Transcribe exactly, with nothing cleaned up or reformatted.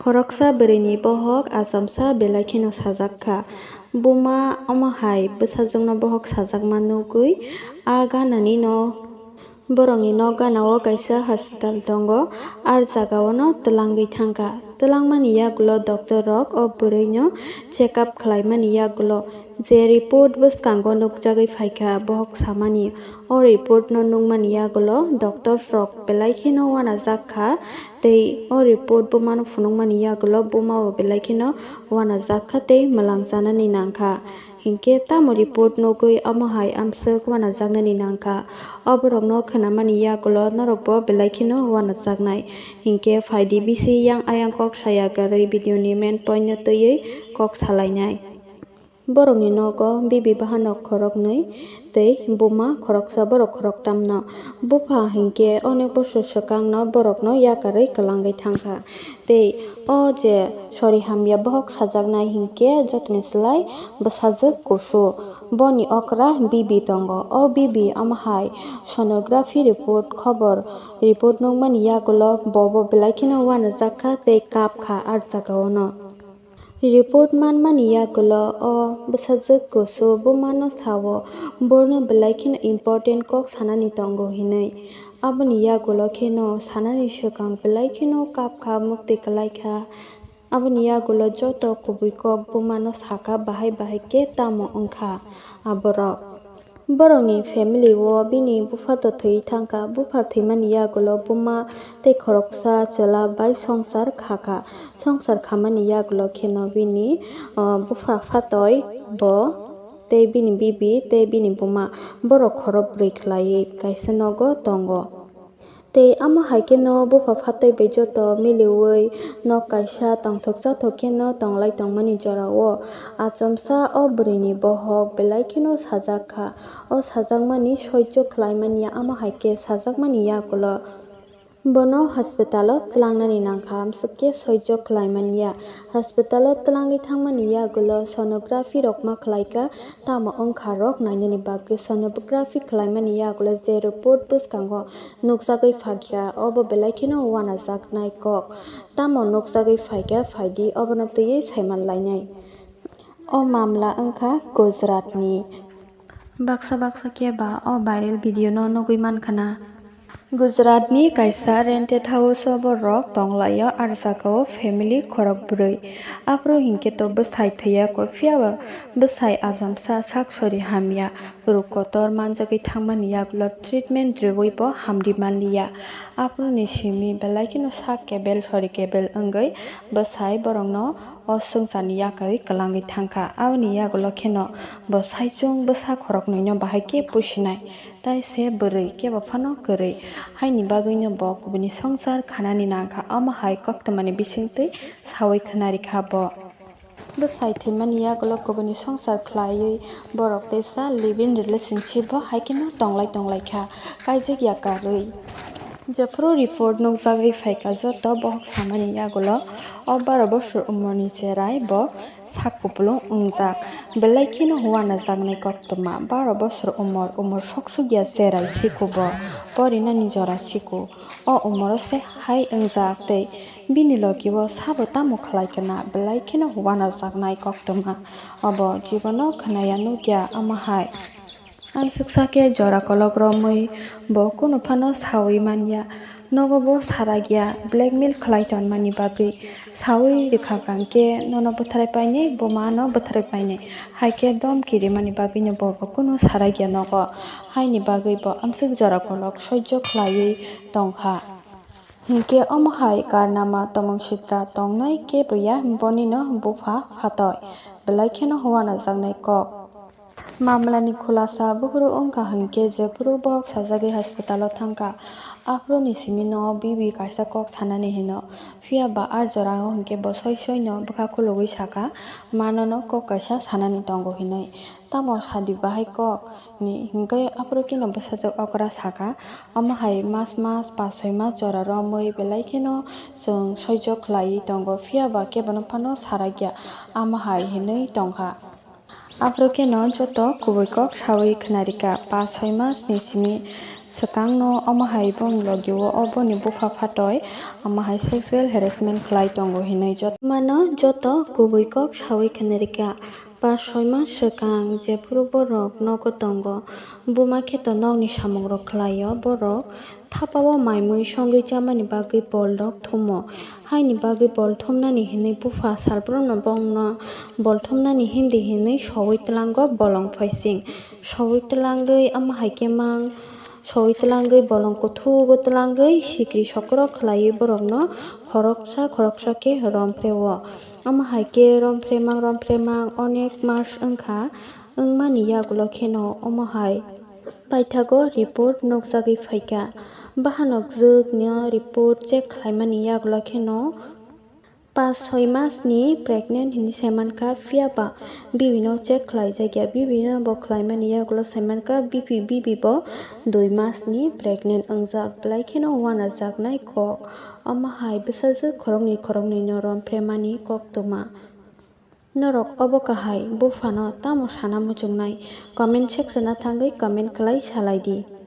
Khoroksa bwrwini bohok achomsa belai kheno sajak kha. Buma omo hai bwsajwkno bohok sajakma nugwi a ganani no, borokni nok ganao kaisa hospital tongo, ar jagao no twlangwi thangkha. Twlangmani yagulo doctor rok o bwrwino check up khlaimani yagulo je report bwskango nukjagwi phaikha, bohok samani o report no nukmani yagulo doctors rok belai kheno uanajak kha, tei o report bumano phunukmani yagulo bumao belai kheno uanajak kha tei mwlang chanani nangkha. Hinkhe tamo report nugwi omo hai amswk uanajaknani nangkha? O borokno khwnamani yagulo norokbo belai kheno uanajaknai. Hinkhe phaidi bisi yang ayang kok saya kwrwi video ni main point no twiwi kok salainai. Borokni nogo bibi bahanok khoroknwi tei buma khoroksa, borok khoroktamno. Bupha hinkhe onek bosor swkangno borokno yakarwi kwlangwi thangkha. Tei o je sori hamya bohok sajaknai hinkhe jotoni slai bwsajwk kusu. Boni okra bibi tongo. O bibi omo hai sonography report, khobor report nukmani yagulo bobo belai kheno uanajak kha tei kap kha ar jagao no. Report manmani yagulo o bwsajwk kusu bumano sao, borno belai kheno important kok sanani tongo hinwi. Aboni yagulo kheno sanani swkang belai kheno kap kha, muktwi kwlai kha. Aboni yagulo joto kubui kok bumano sakha, bahai bahai khe tamo wngkha aborok. Borokni family o bini bupha to thwi thangkha. Bupha thwimani yagulo buma tei khoroksa chwla bai songsar khakha. Songsar khamani yagulo kheno bini, o, bupha phatoi bo tei bini bibi tei bini buma, borok khorok bwrwi khlaiwi kaisa nogo tongo. Tei amo hai kheno bupha phatoi bai joto miliwi nok kaisa tongthok chathok kheno tonglai tongmani jorao achomsa o bwrwini bohok belai kheno sajak kha. O sajakmani soijo khlaimani ya, amo hai khe sajakmani yagulo bono hospital o twlangnani nangkha, amswk khe soijo khlaimani ya. Hospital o twlangwi thangmani yagulo sonography rok ma khlaikha, tamo wngkha rok nainani bagwi. Sonography khlaimani yagulo je report bwskango nukjagwi phaikha, obo belai kheno uanajaknai kok. Tamo nukjagwi phaikha, phaidi, obono twiwi saiman lainai. O mamla wngkha Gujarat ni. Baksa baksa khe ba o viral video no nugwi mankha na. Gujarat ni kaisa rented house o borok tonglaio, ar jagao family khorok bwrwi. Aphuru hinkhe to bwsai thwiya kho, phiya ba bwsai ajamsa sak sori hamya, ruk kotor manjagwi thangmani yagulo treatment rwui bo hamdi manliya. Aphuru ni simi belai kheno sak kebel sori kebel wngwi bwsai borokno o swngcharni yakarwi kwlangwi thangkha. Aboni yagulo kheno bo saichung bwsa khoroknwino bahai khe pusinai, tai se bwrwi kebo phano kwrwi. Haini bagwino bo kubuni songsar khanani nangkha, omo hai koktwmani bisingtwi saui khwnarikha bo. Bwsai thwimani yagulo kubuni songsar khlaiwi borok teisa live-in relationship bo hai kheno tonglai tonglaikha, kaijak yakarwi. Jephuru report nukjagwi phaikha, joto bohok samani yagulo o baro bosor umorni cherai bo sak kupulung wngjak. Belai kheno uanajaknai koktwma, baro bosor umor, umor sok sukya cherai sikubo, porinani jora siku. O umoro se hai wngjak tei bini logi o sabo tamo khlai kana, belai kheno uanajaknai koktwma. Obo jibono khwnaya nukya omo hai. Ang swksa khe jora kolok romwi bo kunu phano saui manya. Nogo bo sarakya, blackmail khlai tonmani bagwi. Saui rwkha kang khe nono bwtharai painai, buma no bwtharai painai. Hai khe domki rimani bagwino bo bo kunu sarakya nogo. Haini bagwi bo amswk jora kolok soijo khlaiwi tongkha. Hinkhe omo hai karnama tomong sitra tongnai kebo ya, bonino bupha phatoi. Belai kheno uanajaknai kok. Mamlani khulasa buphuru wngkha hinkhe jephuru bohok sajagwi hospital o thangkha, aphuruni simi no bibi kaisa kok sanani hino. Phiya ba a jorao hinkhe bo soi soi no bwkha khulugwi sakha, manono kok kaisa sanani tongo hinwi. Tamo sadi bahai kok ni hinkhe aphuru kheno bwsajwk okra sakha, omo hai mas mas pas soi mas jora romwi belai kheno chwng soijo khlaiwi tongo, phiya ba kebono phano sarakya, amo hai hinwi tongkha. Aphuru kheno joto kubui kok saui khwnarikha, pas soi mas ni simi Swkangno omo hai boni logio o boni bupha phatoi omo hai sexual harassment khlai tongo hinwi joto mano joto kubui kok sawi khna rikha. Pas soi mas swkang jephuru borok nogo tongo, buma khe to nokni samungrok khlaio borok. Thapao maimui songwi chamani bagwi bolrok thumo. Haini bagwi bol thumnani hinwi bupha salbrumno bongno bol thumnani himdi hinwi sowi tlango bolong phaising. Sowi tlangwi omo hai khe mang Sowi tlangwi bolong kuthugo tlangwi sikri sokrok khlaiwi borokno khoroksa khoroksa khe romphre-o. Omo hai khe romphre mang romphre mang onek mas wngkha, wngmani yagulo kheno omo hai paithago report nukjagwi phaikha. Bahanok jwkno report check khlaimani yagulo kheno pas soi mas ni pregnant hinwi saimankha, phiya ba bibi no check khlaijakya, bibi no bo khlaimani yagulo saimankha bibi, bibi bo dui mas ni pregnant wngjak, belai kheno uanajaknai kok. Omo hai bwsajwk khoroknwi khoroknwi no romphre mani koktwma. Norok obo kahai buphano tamo sana muchungnai? Comment section o thangwi comment khlai salai di.